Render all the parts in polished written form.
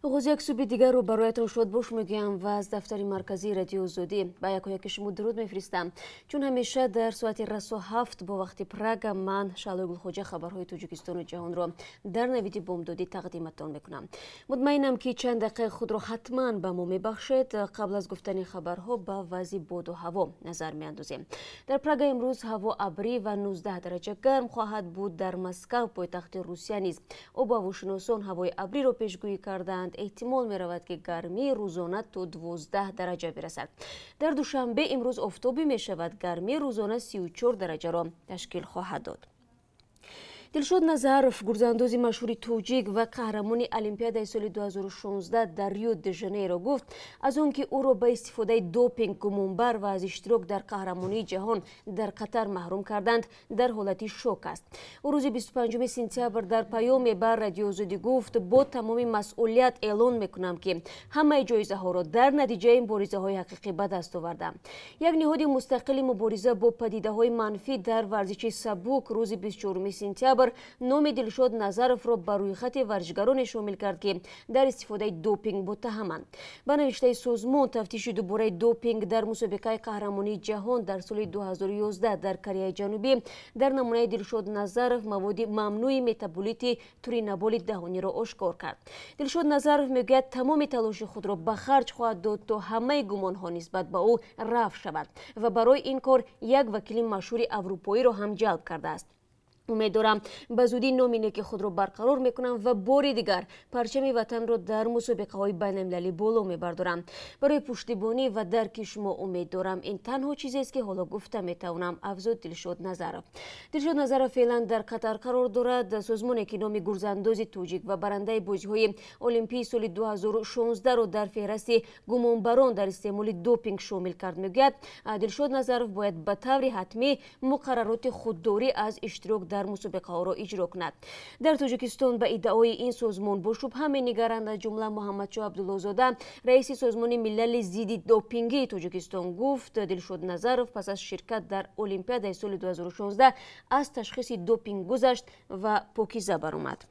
Оғози як субҳи дигарро бароятон шодбош мегӯям ва аз дафтари марказии Радиои Озодӣ ба якояки шумо дуруд мефиристам. Чун ҳамеша дар соати расо 7 бо вақти Прага ман Шаълои Гулхоҷа хабарҳои Тоҷикистону ҷаҳонро дар навиди бомдодӣ тақдиматон мекунам. Мутмаинам, ки чанд дақиқаи худро ҳатман ба мо мебахшед. Қабл аз гуфтани хабарҳо ба вазъи боду ҳаво назар меандозем. Дар Прага имрӯз ҳаво абрӣ ва 19 дараҷа гарм хоҳад буд. Дар Москав, пойтахти Русия, низ обу ҳавошиносон ҳавои абриро пешгӯӣ карданд. Эҳтимол меравад, ки гармии рӯзона то 12 дараҷа бирасад. Дар Душанбе имрӯз офтобӣ мешавад, гармии рӯзона 34 дараҷаро ташкил хоҳад дод. Дилшод Назаров, гурзаандози машҳури тоҷик ва қаҳрамони Олимпиадаи соли 2016 дар Рио де Жанейро, гуфт, аз он ки ӯро ба истифодаи допинг гумонбар ва аз иштирок дар қаҳрамонии ҷаҳон дар Қатар маҳрум карданд, дар ҳолати шок аст. Ӯ рӯзи 25 сентябр дар паёме ба Радиои Озодӣ гуфт: «Бо тамоми масъулият эълон мекунам, ки ҳамаи ҷоизаҳоро дар натиҷаи муборизаҳои ҳақиқӣ ба даст овардам». Як ниҳоди мустақили мубориза бо падидаҳои манфӣ дар варзиши сабук рӯзи 24 сентябр номи Дилшод Назаровро ба рӯйхати варзишгароне шомил кард, ки дар истифодаи допинг муттаҳаманд. Ба навиштаи созмон, тафтиши дубораи допинг дар мусобиқаи қаҳрамонии ҷаҳон дар соли 2011 дар Кореяи Ҷанубӣ дар намунаи Дилшод Назаров маводи мамнӯи метаболити туринаболи даҳониро ошкор кард. Дилшод Назаров мегӯяд, тамоми талоши худро ба харҷ хоҳад дод, то ҳамаи гумонҳо нисбат ба ӯ рафъ шавад ва барои ин кор як вакили машҳури аврупоиро ҳам ҷалб кардааст. «Умед дорам, ба зудӣ номи неки худро барқарор мекунам ва бори дигар парчами ватанро дар мусобиқаҳои байналмилалӣ боло мебардорам. Барои пуштибонӣ ва дарки шумо умед дорам. Ин танҳо чизест, ки ҳоло гуфта метавонам», афзуд Дилшод Назаров. Дилшод Назаров феълан дар Қатар қарор дорад. Созмоне, ки номи гурзаандози тоҷик ва барандаи бозиҳои олимпии соли 2016-ро дар феҳрасти гумонбарон дар истеъмоли допинг шомил кард, мегӯяд, Дилшод Назаров бояд ба таври ҳатмӣ муқаррароти худдорӣ аз иштирок дар мусобиқаҳоро иҷро кунад. Дар Тоҷикистон ба иддаои ин созмон бо шубҳа менигаранд. Аз ҷумла Муҳаммадшоҳ Абдуллозода, раиси Созмони милали зидди допингии Тоҷикистон, гуфт, Дилшод Назаров пас аз ширкат дар Олимпиадаи соли 2016 аз ташхиси допинг гузашт ва покиза баромад.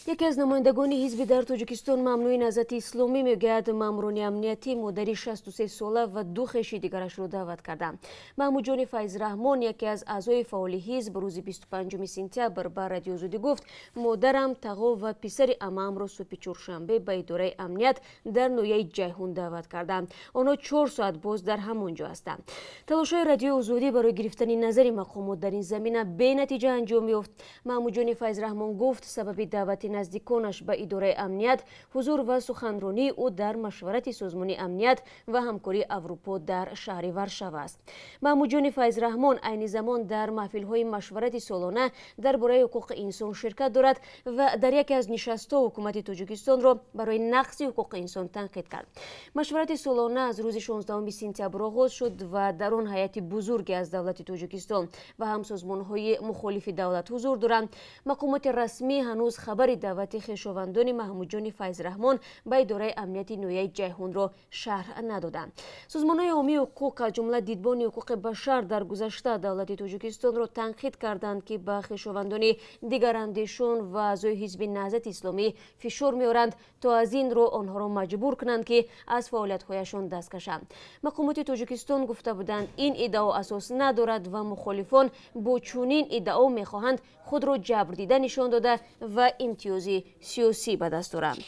Яке аз намояндагони ҳизби дар Тоҷикистон мамнӯи Наҳзати Исломӣ мегӯяд, маъмурони амниятӣ модари 63 сола ва ду хеши дигарашро даъват карданд. Маҳмудҷони Файзраҳмон, яке аз аъзои фаъоли ҳизб, рӯзи 25 сентябр ба Радиои Озодӣ гуфт: «Модарам, тағо ва писари амаамро субҳи чоршанбе ба идораи амният дар ноҳияи Ҷайҳун даъват карданд. Онҳо 4 соат боз дар ҳамон ҷо ҳастанд». Талошҳои Радиои Озодӣ барои гирифтани назари мақомот дар ин замина бенатиҷа анҷом ёфт. Маҳмудҷони Файзраҳмон гуфт, сабаби даъвати наздиконаш ба идораи амният ҳузур ва суханронии ӯ дар машварати Созмони амният ва ҳамкории Аврупо дар шаҳри Варшава аст. Маҳмудҷони Файзраҳмон айни замон дар маҳфилҳои машварати солона дар бораи ҳуқуқи инсон ширкат дорад ва дар яке аз нишастҳо ҳукумати Тоҷикистонро барои нақзи ҳуқуқи инсон танқид кард. Машварати солона аз рӯзи 16 сентябр оғоз шуд ва дар он ҳайати бузурге аз давлати Тоҷикистон ва ҳам созмонҳои мухолифи давлат ҳузур доранд. Мақомоти расмӣ ҳанӯз хабари даъвати хешовандони Маҳмудҷони Файзраҳмон ба идораи амнияти ноҳияи Ҷайҳунро шарҳ надоданд. Созмонҳои ҳомии ҳуқуқ, аз ҷумла Дидбони ҳуқуқи башар, дар гузашта давлати Тоҷикистонро танқид карданд, ки ба хешовандони дигарандешон ва аъзои ҳизби Наҳзати Исломӣ фишор меоранд, то аз ин роҳ онҳоро маҷбур кунанд, ки аз фаъолиятҳояшон даст кашанд. Мақомоти Тоҷикистон гуфта буданд, ин иддао асос надорад ва мухолифон бо чунин иддао мехоҳанд худро ҷабрдида нишон дода ва имтиёзи сиёсӣ ба даст оранд.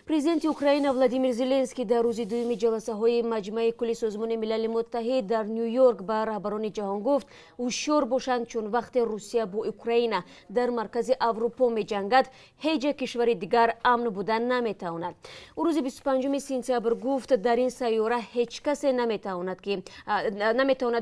Президенти Украина Владимир Зеленский дар рӯзи дуюми ҷаласаҳои Маҷмаи кулли Созмони Милали Муттаҳид дар Ню Йорк ба раҳбарони ҷаҳон гуфт, ҳушёр бошанд, чун вақте Русия бо Украина дар маркази Аврупо меҷангад, ҳеҷ як кишвари дигар амн буда наметавонад. Ӯ рӯзи 25 сентябр гуфт, дар ин сайёра ҳеҷ касе наметавонад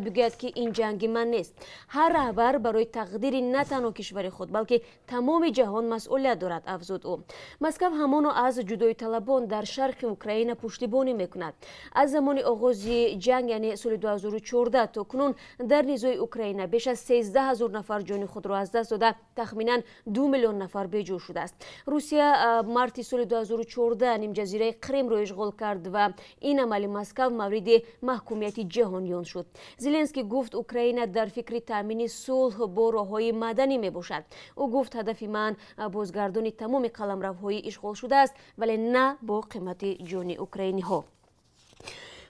бигӯяд, ки ин ҷанги ман нест. Ҳар раҳбар барои тақдири на танҳо кишвари худ, балки тамоми ҷаҳон масъулият дорад, афзуд ӯ. Москав ҳамоно аз ҷудоиталабии ҷудоиталабон дар шарқи Украина пуштибонӣ мекунад. Аз замони оғози ҷанг, яъне соли 2014 то кунун дар низои Украина беш аз 13 000 нафар ҷони худро аз даст дода, тахминан 2 миллион нафар беҷо шудааст. Русия марти соли 2014 нимҷазираи Қримро ишғол кард ва ин амали Москав мавриди маҳкумияти ҷаҳониён шуд. Зеленский гуфт, Украина дар фикри таъмини сулҳ бо роҳҳои маданӣ мебошад. Ӯ гуфт, ҳадафи ман бозгардони тамоми қаламравҳои ишғол шудааст, вале на бо қимати ҷони украиниҳо.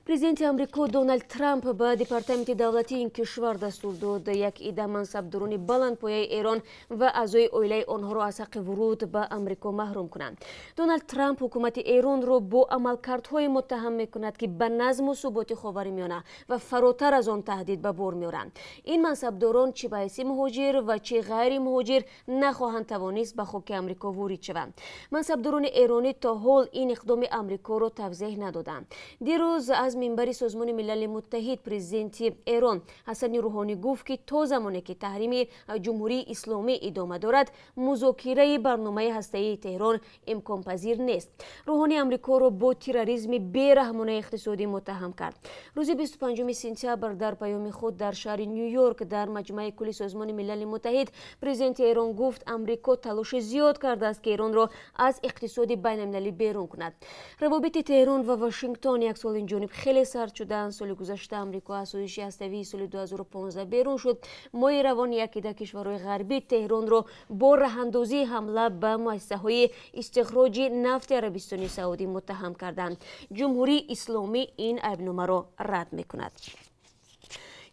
Президенти Амрико Доналд Трамп ба департаменти давлатии ин кишвар дастур дод як ида мансабдорони баландпояи Эрон ва аъзои оилаи онҳоро аз ҳаққи вуруд ба Амрико маҳрум кунанд. Доналд Трамп ҳукумати Эронро бо амалкардҳое муттаҳам мекунад, ки ба назму суботи Ховари Миёна ва фаротар аз он таҳдид ба бор меоранд. Ин мансабдорон чӣ ба ҳайси муҳоҷир ва чӣ ғайри муҳоҷир нахоҳанд тавонист ба хоки Амрико ворид шаванд. Мансабдорони эронӣ то ҳол ин иқдоми Амрикоро тавзеҳ надоданд. Дирӯз аз минбари Созмони Милали Муттаҳид президенти Эрон Ҳасани Рӯҳонӣ гуфт, ки то замоне ки таҳрими Ҷумҳурии Исломӣ идома дорад, музокираи барномаи ҳастаии Теҳрон имконпазир нест. Рӯҳонӣ Амрикоро бо терроризми бераҳмонаи иқтисодӣ муттаҳам кард. Рӯзи 25 сентябр дар паёми худ дар шаҳри Ню-Йорк дар маҷмаи кулли Созмони Милали Муттаҳид президенти Эрон гуфт, Амрико талоши зиёд кардааст, ки Эронро аз иқтисоди байналмилалӣ берун кунад. Равобити Теҳрон ва Вашингтон як сол инҷониб хеле сард шуданд. Соли гузашта Амрико аз созиши ҳаставии соли 2015 берун шуд. Моҳи равон як ида кишварҳои ғарбӣ Теҳронро бо раҳандозии ҳамла ба муассисаҳои истихроҷи нафти Арабистони Саудӣ муттаҳам карданд. Ҷумҳурии Исломӣ ин айбномаро рад мекунад.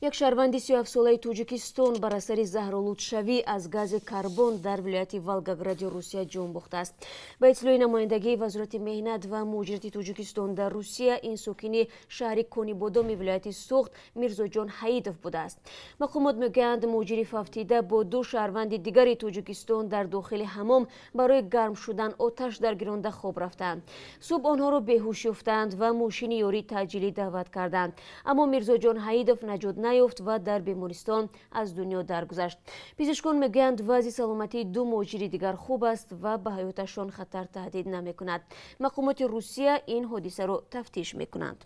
Як шаҳрванди 37-солаи Тоҷикистон бар асари заҳролудшавӣ аз гази карбон дар вилояти Волгогради Русия ҷон бохтааст. Ба иттилои намояндагии Вазорати меҳнат ва муҳоҷирати Тоҷикистон дар Русия, ин сокини шаҳри Конибодоми вилояти Суғд Мирзоҷон Ҳаидов будааст. Мақомот мегӯянд, муҳоҷири фавтида бо ду шаҳрванди дигари Тоҷикистон дар дохили ҳамом барои гарм шудан оташ даргиронда хоб рафтанд. Субҳ онҳоро беҳуш ёфтанд ва мошини ёрии таъҷилӣ даъват карданд. Аммо Мирзоҷон Ҳаидов наҷот наёфт ва дар бемористон аз дунё даргузашт. Пизишкон мегӯянд, вазъи саломатии ду муҳоҷири дигар хуб аст ва ба ҳаёташон хатар таҳдид намекунад. Мақомоти Русия ин ҳодисаро тафтиш мекунанд.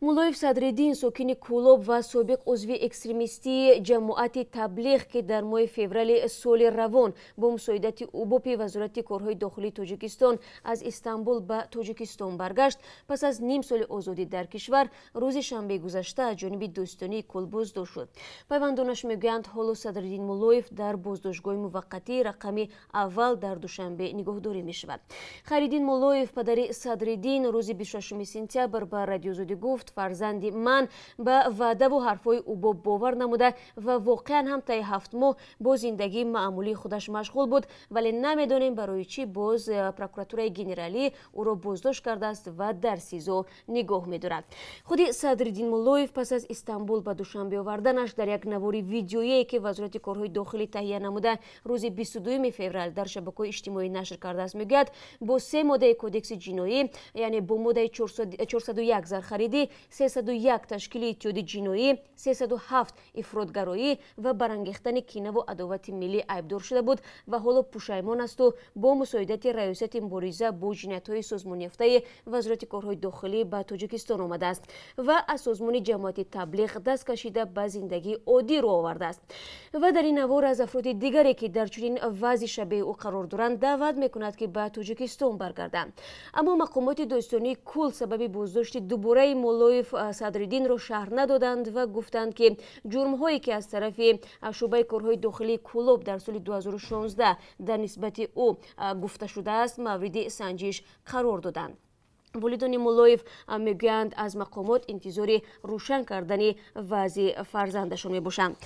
Муллоев Садриддин, сокини Кӯлоб ва собиқ узви экстремистии ҷамоати Таблиғ, ки дар моҳи феврали соли равон бо мусоидати УБОПи Вазорати корҳои дохилии Тоҷикистон аз Истанбул ба Тоҷикистон баргашт, пас аз ним соли озодӣ дар кишвар рӯзи шанбеи гузашта аз ҷониби дӯстонии кул боздошт шуд. Пайвандонаш мегӯянд, ҳоло Садриддин Муллоев дар боздоштгоҳи муваққатии рақами аввал дар Душанбе нигоҳдорӣ мешавад. Хайриддин Муллоев, падари Садриддин, рӯзи 26 сентябр ба Радиозодӣ гуфт, фарзанди ман ба ваъдаву ҳарфҳои УБОП бовар намуда ва воқеан ҳам таи 7 моҳ бо зиндагии маъмулии худаш машғул буд, вале намедонем барои чӣ боз прокуратураи генералӣ ӯро боздошт кардааст ва дар СИЗО нигоҳ медорад. Худи Садриддин Муллоев пас аз Истанбул ба Душанбе оварданаш дар як навори видеое, ки Вазорати корҳои дохилӣ таҳия намуда, рӯзи 22 феврал дар шабакаҳои иҷтимоӣ нашр кардааст, мегӯяд, бо се моддаи кодекси ҷиноӣ, яъне бо моддаи 401 зархаридӣ, 301 ташкили иттиҳоди ҷиноӣ, 307 ифротгароӣ ва барангехтани кинаву адовати миллӣ айбдор шуда буд ва ҳоло пушаймон асту бо мусоидати Раёсати мубориза бо ҷиноятҳои созмонёфтаи Вазорати корҳои дохилӣ ба Тоҷикистон омадааст ва аз созмони ҷамоати Таблиғ даст кашида ба зиндагии оддӣ рӯ овардааст. Ва дар ин навор аз афроди дигаре, ки дар чунин вазъи шабеҳи ӯ қарор доранд, даъват мекунад, ки ба Тоҷикистон баргарданд. Аммо мақомоти дӯстонии кул сабаби боздошти дубораи Муллоев Садриддинро шарҳ надоданд ва гуфтанд, ки ҷурмҳое, ки аз тарафи шӯъбаи корҳои дохилии Кӯлоб дар соли 2016 дар нисбати ӯ гуфта шудааст, мавриди санҷиш қарор доданд. Волидони Муллоев мегӯянд, аз мақомот интизори рӯшан кардани вазъи фарзандашон мебошанд.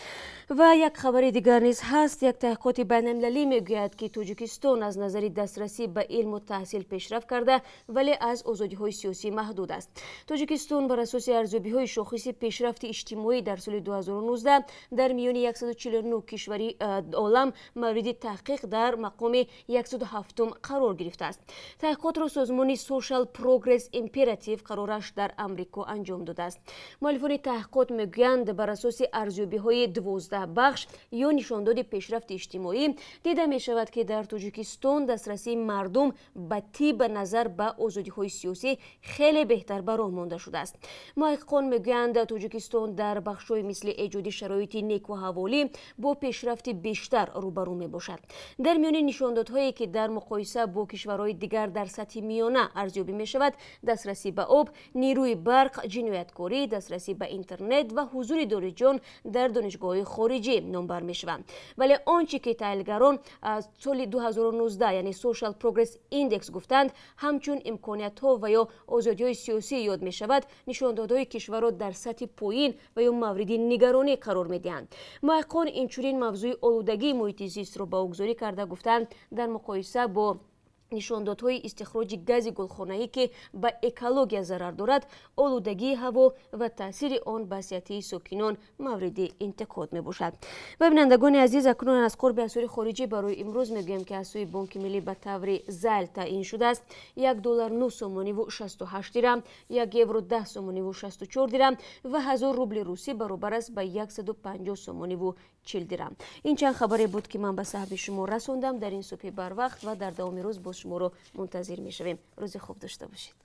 Ва як хабари дигар низ ҳаст. Як таҳқиқоти байналмилалӣ мегӯяд, ки Тоҷикистон аз назари дастрасӣ ба илму таҳсил пешрафт карда, вале аз озодиҳои сиёсӣ маҳдуд аст. Тоҷикистон бар асоси арзёбиҳои шохиси пешрафти иҷтимоӣ дар соли 2019 дар миёни 149 кишвари олам мавриди таҳқиқ дар мақоми 107 қарор гирифтааст. Таҳқиқотро созмони Social Pro Progress Imperative қарораш дар Амрико анҷом додааст. Муаллифони таҳқиқот мегӯянд, бар асоси арзёбиҳои 12 бахш ё нишондоди пешрафти иҷтимоӣ дида мешавад, ки дар Тоҷикистон дастрасии мардум ба тиб назар ба озодиҳои сиёсӣ хеле беҳтар ба роҳ монда шудааст. Муҳаққиқон мегӯянд, Тоҷикистон дар бахшҳои мисли эҷоди шароити некуҳаволӣ бо пешрафти бештар рӯбарӯ мебошад. Дар миёни нишондодҳое, ки дар муқоиса бо кишварҳои дигар дар сатҳи миёна арзёбӣ мешавад, дастрасӣ ба об, нерӯи барқ, ҷинояткорӣ, дастрасӣ ба интернет ва ҳузури донишҷӯён дар донишгоҳҳои хориҷӣ номбар мешаванд. Вале он чӣ ки таҳлилгарон аз соли 2019, яъне Social Progress Index гуфтанд, ҳамчун имкониятҳо ва ё озодиҳои сиёсӣ ёд мешавад, нишондодҳои кишварро дар сатҳи поин ва ё мавриди нигаронӣ қарор медиҳанд. Муҳаққиқон инчунин мавзӯи олудагии муҳити зистро баҳогузорӣ карда гуфтанд, дар муқоиса бо нишондодҳои истихроҷи гази гулхонаӣ, ки ба экология зарар дорад, олудагии ҳаво ва таъсири он ба сиҳатии сокинон мавриди интиқод мебошад. Ва бинандагони азиз, акнун аз қурби асъори хориҷӣ барои имрӯз мегӯем, ки аз сӯи Бонки Миллӣ ба таври зайл таъин шудааст. 1 доллар 9 сомониву 68 дирам, 1 евро 10 сомониву 64 дирам ва 1000 рубли русӣ баробар аст ба 150 сомониву 40 дирам. Ин чанд хабаре буд, ки ман ба саҳби шумо расондам дар ин субҳи барвақт ва дар давоми рӯз боз шуморо мунтазир мешавем. Рӯзи хуб дошта бошед.